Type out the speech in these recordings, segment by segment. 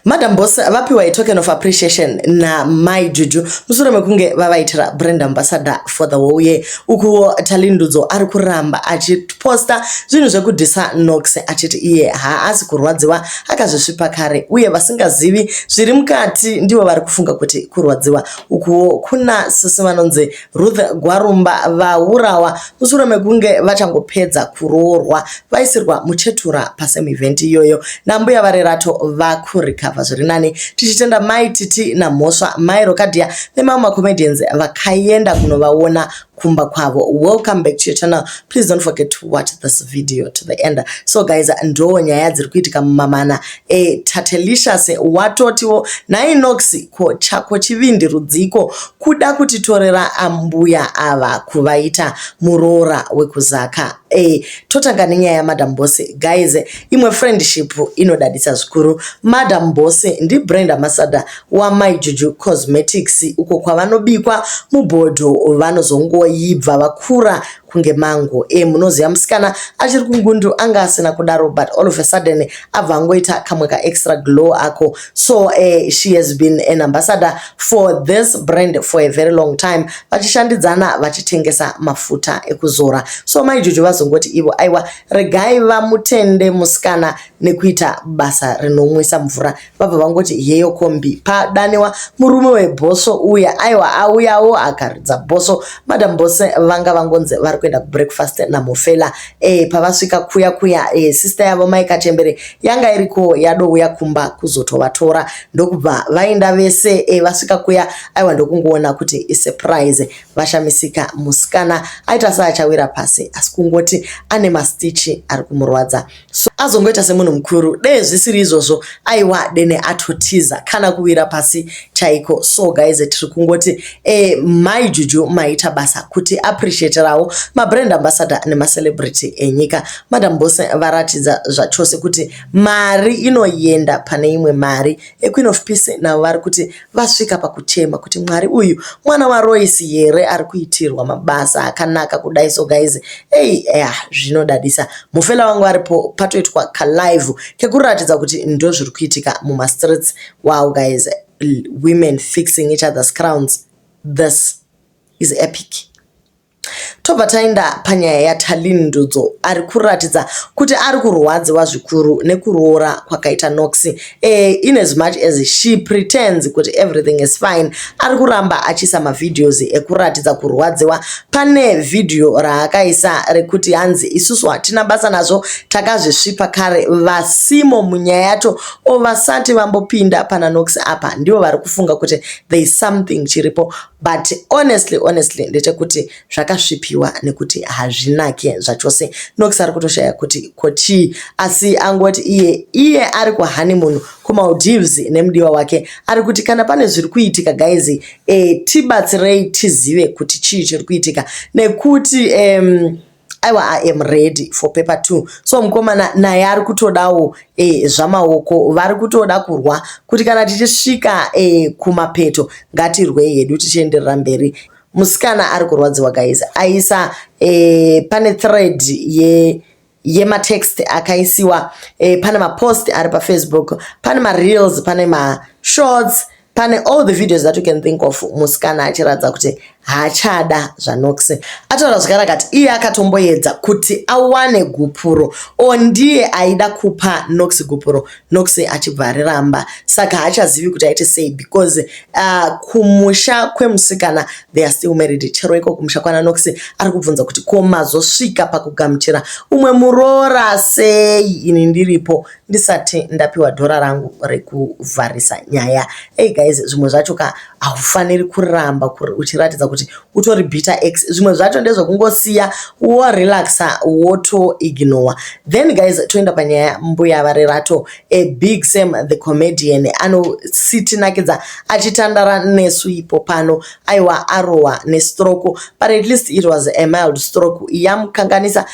Madam Boss vapiwa a token of appreciation naMai Juju mushure mekunge vavaitira brand ambassador for the whole year. Ukuwo Talindudzo ari kuramba achiposta zvinhu zvekudhisa Nox achiti iye haasi kurwadziwa, akazvisvipa kare, uye vasingazivi zviri mukati ndivo vari kufunga kuti kurwadziwa. Ukuwo kuna sisi vanonzi Ruth Gwarumba vaurawa mushure mekunge vachangopedza kuroorwa, vaisirwa muchetura pasame event iyoyo nambuya vaRerato. Vakurecover zviri nani. Tichitenda Mai Titi naMhosva, Mai Rokadia nemamwe macomedians vakaenda kunovaona kumba kwavo. Welcome back to your channel. Please don't forget to watch this video to the end. So guys, ndo nyaya dziri kuitika mumamana. Tatelicious watotiwo, "Nhai Nox, ko chako chivindi rudziko kuda kutitorera ambuya ava kuvaita muroora wekuzaka?" Totanga nenyaya yaMadam Boss. Guys, imwe friendship inodadisa zvikuru. Madam Boss ndibrand ambassador waMai Juju Cosmetics, uko kwavanobikwa mubhodho vanozongoibva vakura kunge mango. Munoziva musikana achiri kungundu anga asina kudaro, but all of a sudden abva angoita kamwe kaextra glow ako. So she has been an ambassador for this brand for a very long time, vachishandidzana vachitengesa mafuta ekuzora. So Mai Juju vazongoti ivo, aiwa, regai vamutende musikana nekuita basa rinomwisa mvura. Vabva vangoti yeyo kombi padaniwa murume webhoso uya. Aiwa, auyawo akaridza bhoso. Madam Boss vanga vangonzi vari kuenda kubreakfast namufela. Pavasvika kuya kuya, sister yavo Mai Kachembere yanga iriko, yadouya kumba kuzotovatora, ndokubva vaenda vese. Vasvika kuya, aiwa, ndokungoona kuti isurprise. Vashamisika, musikana aita seachawira pasi, asi kungoti ane mastitch ari kumurwadza. So azongoita semunhu mukuru. Dee zvisiri izvozvo, aiwa, dene atotiza kana kuwira pasi chaiko. So guys, tiri kungoti Mai Juju maita basa kuti appreciaterawo mabrand ambassador nemacelebrity enyika. Madam Boss varatidza zvachose kuti mari inoenda pane imwe mari. EQueen of Peace navo vari kuti vasvika pakuchema kuti, "Mwari, uyu mwana waRoyce here ari kuitirwa mabasa akanaka kudai?" So guys, ei ya, zvinodadisa. Mufela wangu aripo, patoitwa kalive kekuratidza kuti ndo zviri kuitika mumastreets. Wow guys, women fixing each other's crowns, this is epic. Tobva taenda panyaya yaTalindudzo ari kuratidza kuti ari kurwadziwa zvikuru nekuroora kwakaita Nox. In as much as she pretends kuti everything is fine, ari kuramba achiisa mavideos ekuratidza kurwadziwa. Pane vhidhiyo raakaisa rekuti hanzi, "Isusu hatina basa nazvo, takazvisvipa kare. Vasimo munyaya yacho o vasati vambopinda pana Nox apa ndivo vari kufunga kuti there is something chiripo." But honestly, honestly, ndechekuti zvakasvipiwa nekuti hazvinake zvachose. Nox ari kutoshaya kuti kochii, asi angoti iye iye ari kuhoneymoon kuMaldives nemudiwa wake. Ari kuti kana pane zviri kuitika, guys, tibatsirei tizive kuti chii chiri kuitika, nekuti aiwa, I am ready for paper two. So mukomana naye ari kutodawo zvamaoko, vari kutoda kurwa kuti kana tichisvika kumapeto, ngatirwei hedu tichienderera mberi. Musikana ari kurwadziwa guys. Aisa pane thread ye yematext akaisiwa, pane mapost ari paFacebook, pane mareels, pane mashorts, pane all the videos that you can think of, musikana achiratidza kuti haachada zvaNox. Ataura zvakare akati iye akatomboedza kuti awane gupuro, o ndiye aida kupa Nox gupuro, Nox achibva ariramba, saka haachazivi kuti aite sei, because kumusha kwemusikana they are still married. Chero iko kumusha kwana Nox ari kubvunza kuti, "Ko mazosvika pakugamuchira umwe muroora sei ini ndiripo ndisati ndapiwa dhora rangu rekuvharisa nyaya?" Hey guys, zvimwe zvacho ka haufaniri kuramba uchiratidza kuti utori bitter ex. Zvimwe zvacho ndezvekungosiya, worelaxa, wotoignore. Then guys, toenda panyaya mbuya vaRerato. A Big Sam the comedian anositinakidza achitandara nesu ipo pano. Aiwa, arohwa nestroke, but at least it was a mild stroke yamukanganisa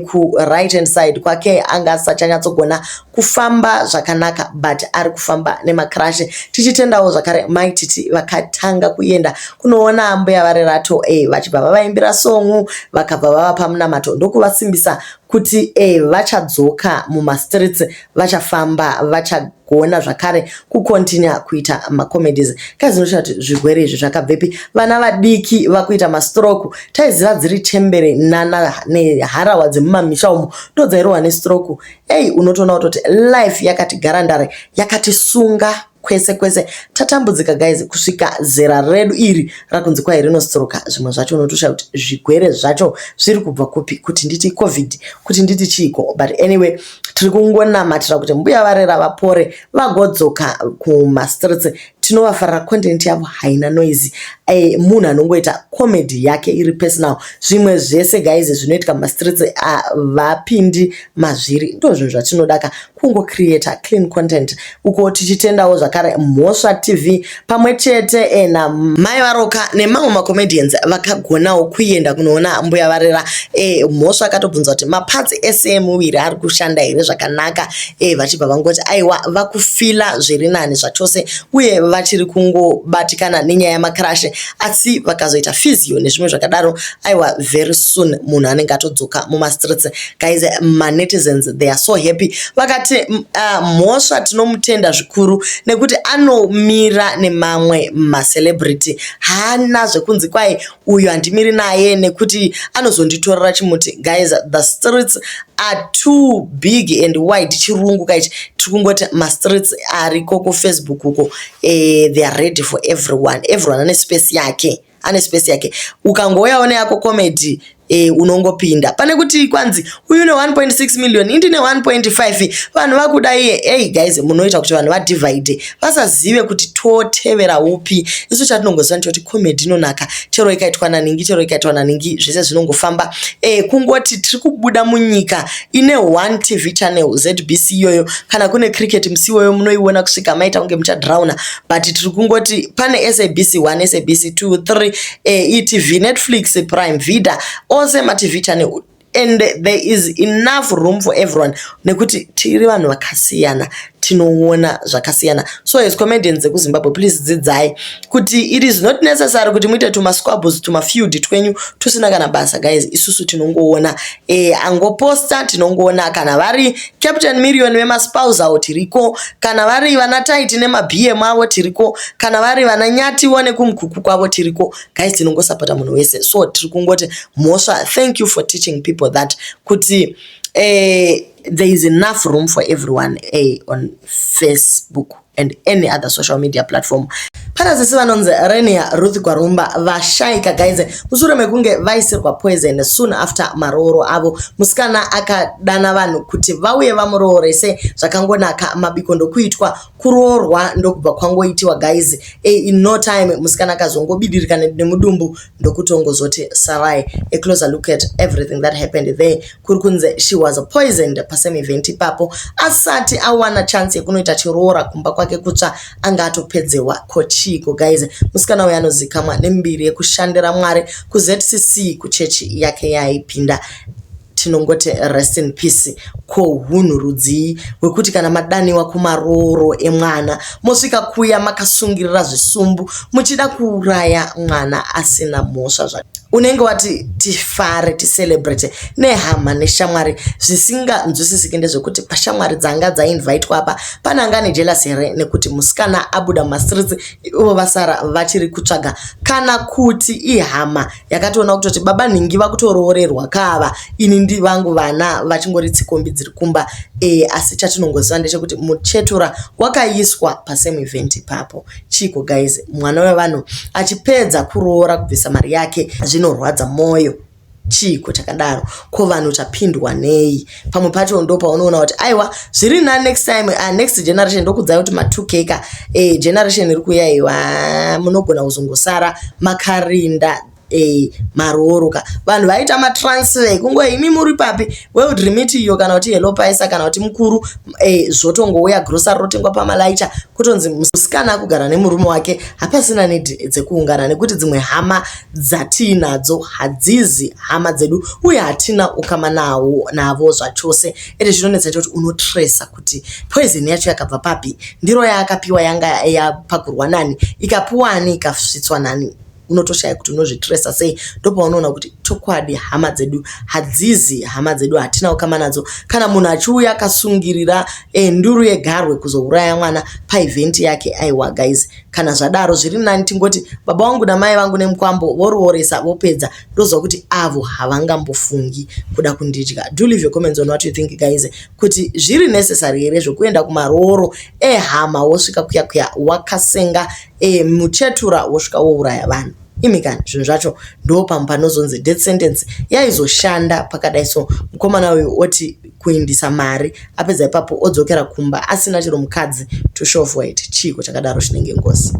ku right hand side kwake, anga asachanyatsogona kufamba zvakanaka, but ari kufamba nemacrutches. Tichitendawo zvakare Mai Titi vakatanga kuenda kunoona mbuya. mbuya vaRerato vachibva vavaimbira song, vakabva vavapa munamato ndokuvasimbisa kuti vachadzoka mumastreets, vachafamba, vachagona zvakare kucontinue kuita macomedies. Kazinosha kuti zvirwere izvi zvakabvepi? Vana vadiki vakuita mastroke. Taiziva dziri chembere nana neharawa dzemumamisha umo ndodzairohwa nestroke. Ei, unotoona kutoti life yakati garandare, yakatisunga kwese kwese. Tatambudzika guys, kusvika zera redu iri rakunzi kwai rinostroka. Zvimwe zvacho unotoshaya kuti zvigwere zvacho zviri kubva kupi, kuti nditi COVID, kuti nditi chiiko. But anyway, tiri kungonamatira kuti mbuya varera vapore, vagodzoka kumastreets. Tinovafarira, content yavo haina noise. Munhu anongoita comedy yake iri personal. Zvimwe zvese guys zvinoitika mumastreets vapindi mazviri. Ndo zvinhu zvatinodaka, kungocreata clean content. Uko tichitendawo zvakare Mhosva TV pamwe chete namai Varoka nemamwe macomedians vakagonawo kuenda kunoona mbuya varera. Mhosva akatobvunza kuti maparts ese emuviri ari kushanda here zvakanaka, vachibva vangoti aiwa, vakufeela zviri nani zvachose, uye vachiri kungobatikana nenyaya yamacrash, asi vakazoita physio nezvimwe zvakadaro, aiwa, very soon munhu anenge atodzoka mumastreets. Guys, manetizens, they are so happy. Vakati Mhosva tinomutenda zvikuru nekuti anomira nemamwe macelebrity, haana zvekunzi kwai uyu handimiri naye nekuti anozonditorera chimuti. Guys, the streets are too big and wide. Chirungu kaichi. Tiri kungoti mastreets ariko kuFacebook uko, they are ready for everyone. Everyone ane space yake, ane space yake. Ukangouyawo neyako comedy, unongopinda pane kuti kwanzi uyu ne1.6 million, indine 1.5, vanhu vakuda iye. Ei guys, munoita kuti vanhu vadivide, vasazive kuti totevera upi. Isu chatinongoziva ndechekuti comedy inonaka chero ikaitwa naningi, chero ikaitwa naningi, zvese zvinongofamba. Kungoti tiri kubuda munyika ine one TV channel, ZBC iyoyo. Kana kune cricket musi iwoyo, munoiona kusvika maita kunge muchadhrauna. But tiri kungoti pane SABC 1, SABC 2, 3, eTV, Netflix, Prime Video, ose matv channel, and there is enough room for everyone nekuti tiri vanhu vakasiyana, tinoona zvakasiyana. So as comedians dzekuZimbabwe, please dzidzai kuti it is not necessary kuti muite tumasquabbles, tumafeud twenyu tusina kana basa. Guys, isusu tinongoona angoposta, tinongoona. Kana vari Captain Million vemaspousal, tiriko. Kana vari vana Taiti nemabm avo, tiriko. Kana vari vana Nyatiwo nekumukuku kwavo, tiriko. Guys, tinongosapota munhu wese. So tiri kungoti Mhosva, thank you for teaching people that kuti there is enough room for everyone on Facebook and any other social media platform. Pana sisi vanonzi Renia Ruth Gwarumba vashaika guys, mushure mekunge vaisirwa poison soon after marooro avo. Musikana akadana vanhu kuti vauye vamuroorese zvakangonaka, mabiko ndokuitwa, kuroorwa ndokubva kwangoitiwa. Guys, in no time musikana akazongobidirika nemudumbu ndokutongozoti sarai. A closer look at everything that happened there, kuri kunze she was poisoned pasame event ipapo. Asati awana chance yekunoita chiroora kumba kwake kutsva, anga atopedzewa. Kochiiko guys? Musikana uyu anozikamwa nembiri yekushandira Mwari kuZCC, kuchechi yake yaaipinda. Tinongoti rest in peace. Ko hunhu rudzii hwekuti kana madaniwa kumarooro emwana, mosvika kuya makasungirira zvisumbu muchida kuuraya mwana asina mhosva? Zva unenge wati tifare, ticelebrate nehama neshamwari. Zvisinganzwisisiki ndezvekuti pashamwari dzanga dzainvitwa apa, pane anga ane jealous here nekuti musikana abuda mumastreets, ivo vasara vachiri kutsvaga? Kana kuti ihama yakatoona kutoti baba nhingi vakutoroorerwa kava, ini ndi vangu vana vachingori tsikombi dziri kumba? Asi chatinongoziva ndechekuti muchetura wakaiswa pasame event ipapo. Chiko guys, mwana wevanhu achipedza kuroora, kubvisa mari yake, zvinorwadza mwoyo. Chiiko chakadaro? Ko vanhu chapindwa nei? Pamwe pacho ndo paunoona kuti aiwa, zviri nani next time, next generation. Ndokudzai kuti ma2K ka, generation iri kuuya iwa, munogona kuzongosara makarinda marooro ka. Vanhu vaita matransfer, kungo imi muri papi, World Remit iyo, kana kuti Hello Paisa, kana kuti mukuru, zvotongouya, grocery rotengwa pamalaicha, kutonzi musikana akugara nemurume wake. Hapasina need dzekuungana nekuti dzimwe hama dzatiinadzo hadzizi hama dzedu, uye hatina ukama nawo navo zvachose. Ende chinonetsa chekuti unotresa kuti poison yacho yakabva papi, ndiro yaakapiwa, yanga yapakurwa nani, ikapiwa ani, ikasvitswa nani. Unotoshaya kuti unozvitresa sei. Ndopaunoona kuti chokwadi hama dzedu hadzizi hama dzedu, hatina ukama nadzo. Kana munhu achiuya akasungirira nduru yegarwe kuzouraya mwana paevent yake, aiwa guys, kana zvadaro zviri nani tingoti baba vangu namai vangu nemukwambo vorooresa vopedza. Ndoziva kuti avo havangambofungi kuda kundidya. Do leave your comments on what you think, guys, kuti zviri necessary here zvekuenda kumarooro ehama, wosvika kuya kuya wakasenga muchetura, wosvika wouraya vanhu? Imi kani, zvinhu zvacho ndo pamwe panozonzi death sentence yaizoshanda pakadai. So mukomana uyu oti kuindisa mari, apedza ipapo odzokera kumba asina chero mukadzi to show for it. Chiiko chakadaro chinenge ngozi?